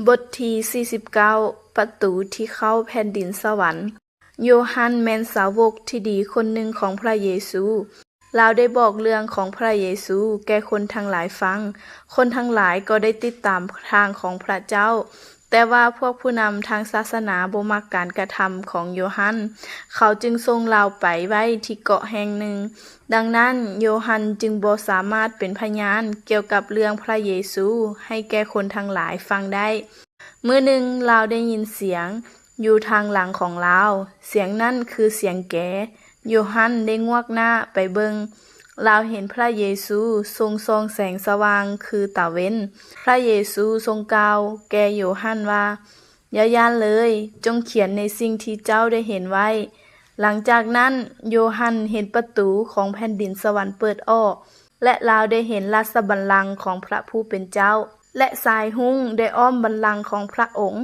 ບົດທີສີ່ສິບເກົ້າ ປະຕູທີ່ເຂົ້າແຜ່ນດິນສະຫວັນ. ໂຢຮັນແມ່ນສາວົກທີ່ດີຄົນໜຶ່ງຂອງພຣະເຢຊູ. ລາວໄດ້ບອກເລື່ອງຂອງພຣະເຢຊູແກ່ຄົນທັງຫຼາຍຟັງ. ຄົນທັງຫຼາຍກໍໄດ້ຕິດຕາມທາງຂອງພຣະເຈົ້າ. ແຕ່ວ່າພວກຜູ້ນຳທາງສາສະໜາບໍ່ມັກການກະທຳຂອງໂຢຮັນ. ເຂົາຈຶ່ງສົ່ງລາວໄປໄວ້ທີ່ເກາະແຫ່ງໜຶ່ງ. ດັ່ງນັ້ນ, ໂຢຮັນຈຶ່ງບໍ່ສາມາດເປັນພະຍານກ່ຽວກັບເລື່ອງພຣະເຢຊູໃຫ້ແກ່ຄົນທັງຫຼາຍຟັງໄດ້. ມື້ໜຶ່ງ, ລາວໄດ້ຍິນສຽງຢູ່ທາງຫຼັງຂອງລາວ. ສຽງນັ້ນຄືສຽງແກ. ໂຢຮັນໄດ້ງວກໜ້າໄປເບິ່ງ. ລາວເຫັນພຣະເຢຊູຊົງສ່ອງແສງສະຫວ່າງຄືຕາເວັນ. ພຣະເຢຊູຊົງກ່າວແກ່ໂຢຮັນວ່າ, ຢ່າຢ້ານເລີຍ, ຈົ່ງຂຽນໃນສິ່ງທີ່ເຈົ້າໄດ້ເຫັນໄວ້. ຫຼັງຈາກນັ້ນ, ໂຢຮັນເຫັນປະຕູຂອງແຜ່ນດິນສະຫວັນເປີດອອກ, ແລະ ລາວໄດ້ເຫັນລາຊະບັນລັງຂອງພຣະຜູ້ເປັນເຈົ້າ, ແລະ ສາຍຮຸ້ງໄດ້ອ້ອມບັນລັງຂອງພຣະອົງ.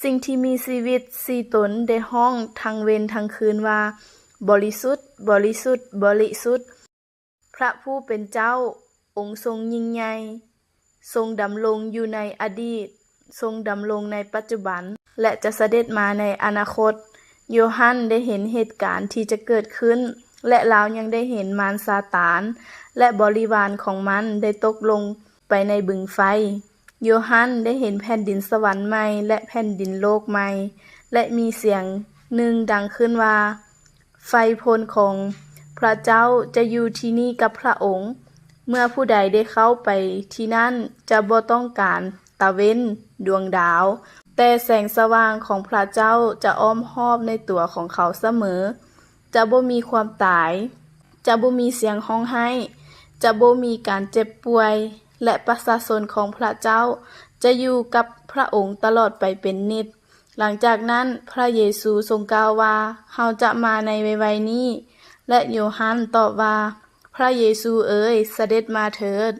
ສິ່ງທີ່ມີຊີວິດສີ່ຕົນໄດ້ຮ້ອງທັງເວັນທັງຄືນວ່າ, ບໍລິສຸດ, ບໍລິສຸດ, ບໍລິສຸດ. ພຣະຜູ້ເປັນເຈົ້າ, ອົງຊົງຍິ່ງໃຫຍ່, ຊົງດຳລົງຢູ່ໃນອະດີດ, ຊົງດຳລົງໃນປັດຈຸບັນ ແລະ ຈະສະເດັດມາໃນອະນາຄົດ. ໂຢຮັນໄດ້ເຫັນເຫດການທີ່ຈະເກີດຂຶ້ນ, ແລະ ລາວຍັງໄດ້ເຫັນມານຊາຕານ ແລະ ບໍລິວານຂອງມັນໄດ້ຕົກລົງໄປໃນບຶງໄຟ. ໂຢຮັນໄດ້ເຫັນແຜ່ນດິນສະຫວັນໃໝ່ ແລະ ແຜ່ນດິນໂລກໃໝ່, ແລະ ມີສຽງໜຶ່ງດັງຂຶ້ນວ່າ, ໄຟພົນຂອງພຣະເຈົ້າຈະຢູ່ທີ່ນີ້ກັບພຣະອົງ. ເມື່ອຜູ້ໃດໄດ້ເຂົ້າໄປທີ່ນັ້ນຈະບໍ່ຕ້ອງການຕາເວັນ, ດວງດາວ, ແຕ່ແສງສະຫວ່າງຂອງພຣະເຈົ້າຈະອ້ອມຮອບໃນຕົວຂອງເຂົາສະເໝີ. ຈະບໍ່ມີຄວາມຕາຍ, ຈະບໍ່ມີສຽງຮ້ອງໄຫ້, ຈະບໍ່ມີການເຈັບປ່ວຍ, ແລະ ປະຊາຊົນຂອງພຣະເຈົ້າຈະຢູ່ກັບພຣະອົງຕະຫຼອດໄປເປັນນິດ. ຫຼັງຈາກນັ້ນ, ພຣະເຢຊູຊົງກ່າວວ່າ, ເຮົາຈະມາໃນໄວໆນີ້. ແລະ ໂຢຮັນຕອບວ່າ, ພຣະເຢຊູເອີຍ, ສະເດັດມາເທີດ.